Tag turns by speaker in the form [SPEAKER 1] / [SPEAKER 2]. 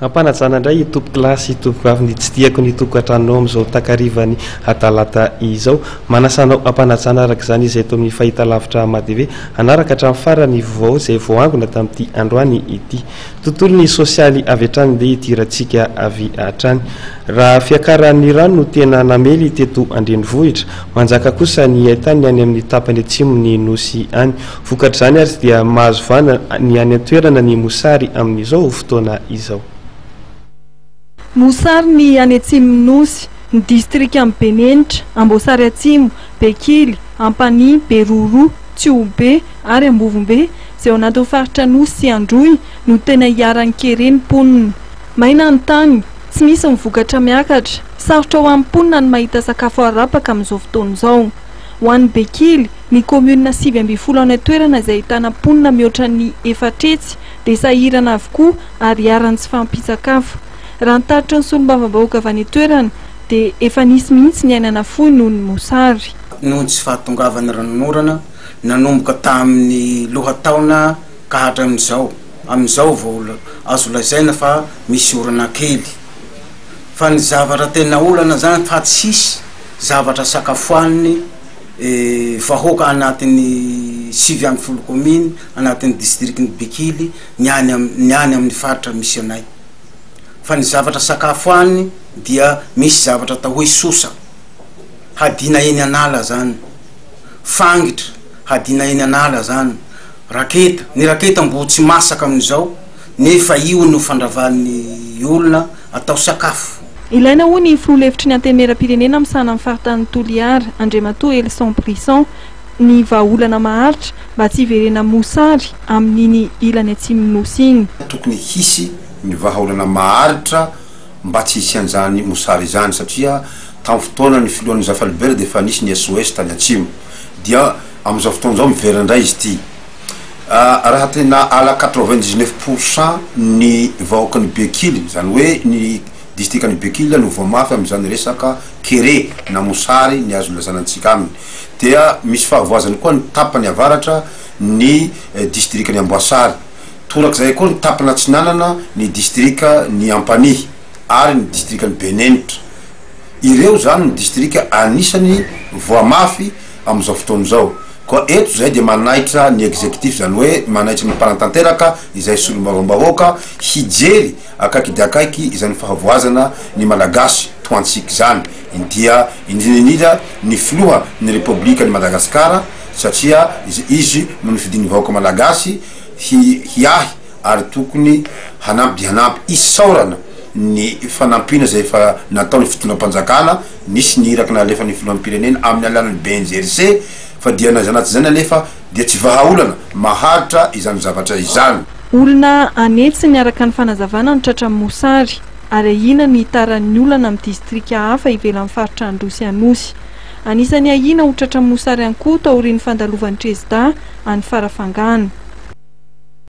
[SPEAKER 1] Ampanajana indray i tompokolahy sy tompokovavy ny tsidihako ny tokantranonao amin'izao takarivan'ny talata izao. Manasa anao ampanajana araka izany izay eto amin'ny fahitalavitra Amadv hanaraka hatramin'ny farany vaovao izay voaangona tamin'ity androany ity. Tontolon'ny sosialy avy hatrany ndeha hidirantsika avy hatrany. Raha fiakaran'ny rano no tena namely teto an-drenivohitra, manjaka kosa ny haitany any amin'ny tapany atsimon'ny Nosy any. Vokatr'izany ary dia mahazo vahana ny any an-toerana ny mosary amin'izao fotoana izao.
[SPEAKER 2] Mosary ny any atsimon'ny Nosy, ny distrikan'i Benenitra, Amboasary Atsimo, Bekily, Ampanihy, Beroroha, Tsihombe ary Ambovombe, izay ao anatin'ny faritra Anosy sy Androy no tena iharan'ny kere ny mponina. Maina ny tany, tsy misy ny vokatra miakatra, sarotra ho an'ny mponina ny mahita sakafo arapaka amin'izao fotoana izao. Ho an'i Bekily, ny kaominina 19 any an-toerana izay ahitana mponina mihoatra ny 400 dia sahirana avokoa ary iharan'ny tsy fahampian-tsakafo. Raha ny tatitry ny solombavambahoaka avy any an-toerana dia efa nisy mihitsy ny aina nafoy noho ny mosary.
[SPEAKER 3] Noho ny tsy fahatongavan'ny ranonorana nanomboka tamin'ny lohataona ka hatramin'izao, amin'izao vao azo lazaina fa misy orana kely. Fa ny zavatra tena olana zany fa tsisy zavatra sakafoanin'ny vahoaka anatin'ny 19 commune anatin'ny district-n'i Bekily ny any ny any amin'ny faritra misy anay. Fa ny zavatra sakafo any dia misy zavatra atao hoe sosa, hadina eny an'ala zany, fangitra, hadina eny an'ala zany, raketa, ny raketa mbo tsy masaka amin'izao nefa io no fandravan'ny olona atao sakafo.
[SPEAKER 2] Ilaina hoy ny filoha lefitry ny Antenimierampirenena misahana ny faritanin'i Toliara, Andriamatoa Elison Brisson, ny vahaolana maharitra mba tsy hiverena mosary amin'iny ilany atsimon'ny Nosy iny.
[SPEAKER 4] Tokony hisy ny vahaolana maharitra mba tsy hisian'izany mosary izany satria tamin'ny fotoanan'ny filohan'ny Zafy Albert dia efa nisy ny SOS tany atsimo dia amin'izao fotoana izao miverina indray izy ity. Raha tena à la 99 pour cent ny vahoakan'i Bekily, izany hoe ny distrikan'i Bekily no voa mafy amin'izany resaka kere na mosary ny azo ilazana antsika aminy. Dia misy fahavoazany koa ny tapany avaratra ny distrikan'i Amboasary. Torak'izay koa ny tapany atsinanana ny distrikan'i Ampanihy ary ny distrikan'i Benenitra. Ireo izany no distrika anisany voa mafy amin'izao fotoana izao. Koa eto izay dia manaitra ny executif izany hoe manaitra ny mpanatanteraka izay solombavambahoaka hijery akaiky dia akaiky izany fahavoazana ny Malagasy toa antsika izany dia indrindra indrindra ny filoha ny Repoblika ny Madagasikara satria izy no nofidin'ny vahoaka Malagasy hiahy ary tokony hanampy dia hanampy. Isaorana ny fanampiana izay efa nataon'ny fitondram-panjakana, nisy ny iraka nalefan'ny filoham-pirenena amin'ny alalan'ny BNGRC fa dia na izany na tsy izany anefa dia tsy vahaolana maharitra izany zavatra izany.
[SPEAKER 2] Olona an'hetsiny araka ny fanazavana no tratran'ny mosary ary ahiana ny hitaran'ny olana amin'ny distrika hafa ivelan'ny faritra Androy sy Anosy. Anisan'ny ahiana ho tratran'ny mosary ihany koa taorian'ny fandalovan'ny Trezidà any Farafangana.